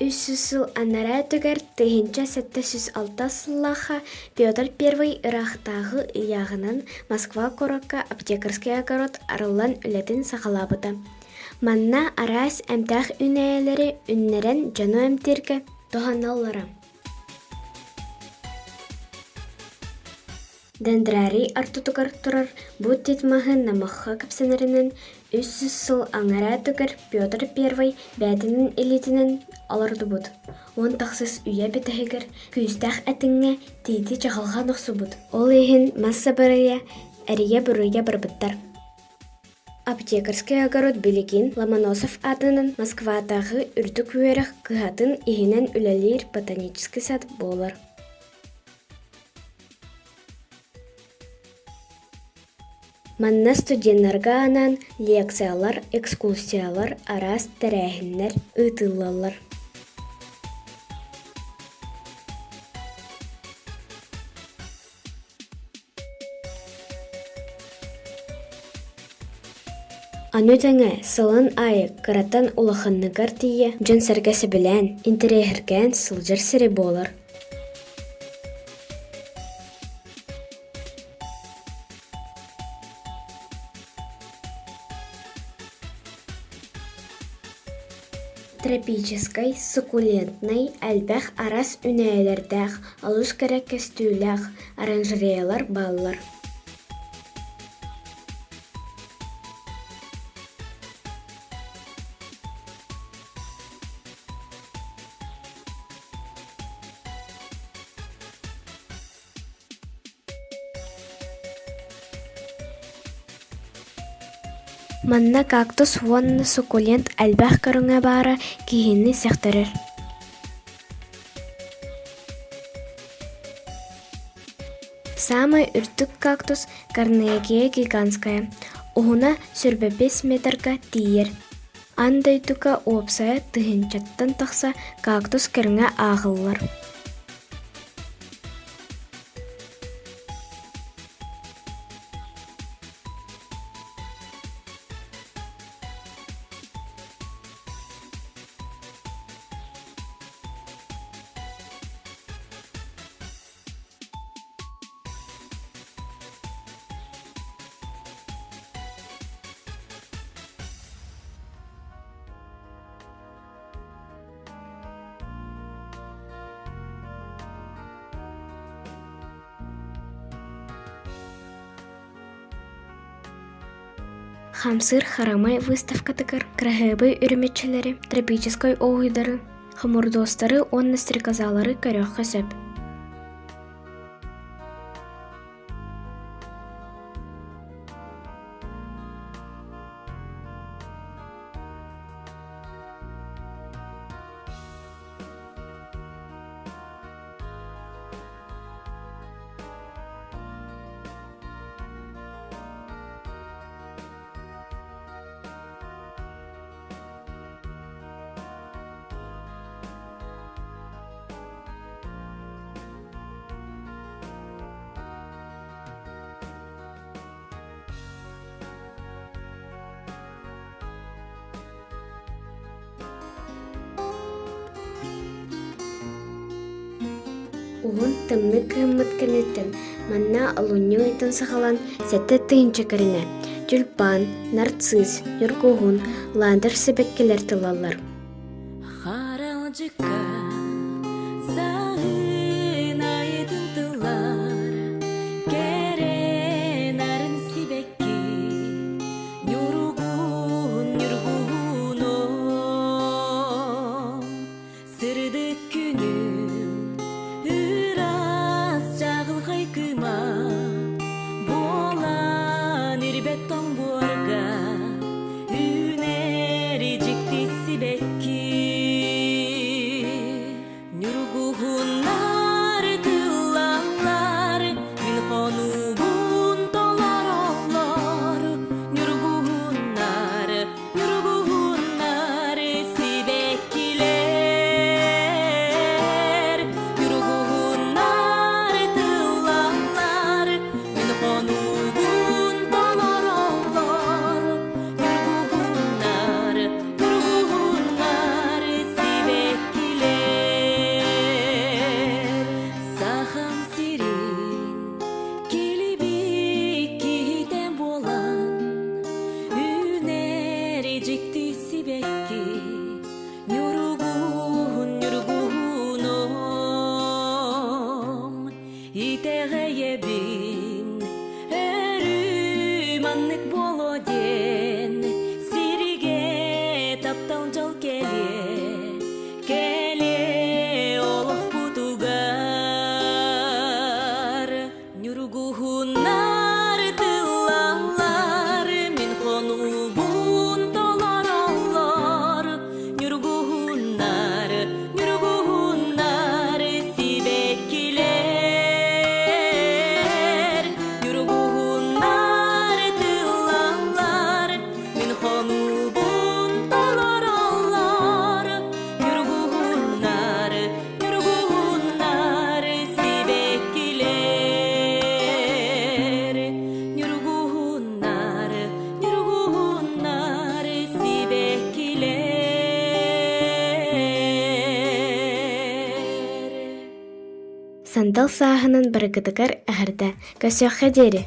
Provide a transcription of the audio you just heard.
300 сыл анараа өттүгэр 1706 сыллаахха Петр I ыраахтааҕы ыйааҕынан Москва куоракка аптекарскай огород арыллан үлэтин саҕалаабыта. Манна араас эмтээх үүнээйилэри үүннэрэн дьону эмтииргэ туһаналлара. Дендрарий ортотугар турар бу тит маһы намыһахха кэпсэнэринэн, 300 сыл анараа өттүгэр Петр I бэйэтин илиитинэн олордубут. Уон тахсыс үйэ бүтэһигэр күүстээх этиҥҥэ тиити чаҕылҕан охсубут. Ол иһин мас сабарыйа эрийэ-буруйа барбыттар. Аптекарскай огород билигин Ломоносов аатынан Москватааҕы үрдүк үөрэх кыһатын иһинэн үлэлиир ботаническай сад буолар. Манна студеннарга анаан лекциялар, экскурсиялар, араас тэрээһиннэр ыытыллаллар. Аны тэҥэ сылын аайы кыраттан улаханныгар тиийэ дьон-сэргэ сөбүлээн, интэриэһиргээн сылдьар сирэ буолар. Тропическай, суккулентнай, элбэх араас үүнээйилэрдээх, олус кэрэ көстүүлээх оранжереялар бааллар. Манна кактус уонна суккулент элбэх көрүҥэ баара киһини сөхтөрөр. Саамай үрдүк кактус Карнегия гигантская, уһуна 25 метрга тиийэр. Аан дойдуга уопсайа тыһыынчаттан тахса кактус көрүҥэ ааҕыллар. Хамсыыр харамай выставкатыгар кыраһыабай үрүмэччилэри, тропическай ооһуйдары, хомурдуостары уонна стрекозалары көрүөххэ сөп. Уһун тымныы кыһыммыт кэнниттэн манна олунньу ыйтан саҕалаан 7 тыһыынча кэриҥэ тюльпан, нарцисс, ньургуһун, ландыш сибэккилэр тыллаллар. Харалдьыкка саһын айытын тыллар, кэрэ нарын сибэкки, ньургуһун ньургуһуну сырдык күнүм, ыраас чаҕылхай кыыма, буолан ирбэт тоҥ буорга үүнэр дьикти сибэкки. Сандал сааһынан барыгытыгар эҕэрдэ! Көрсүөххэ диэри!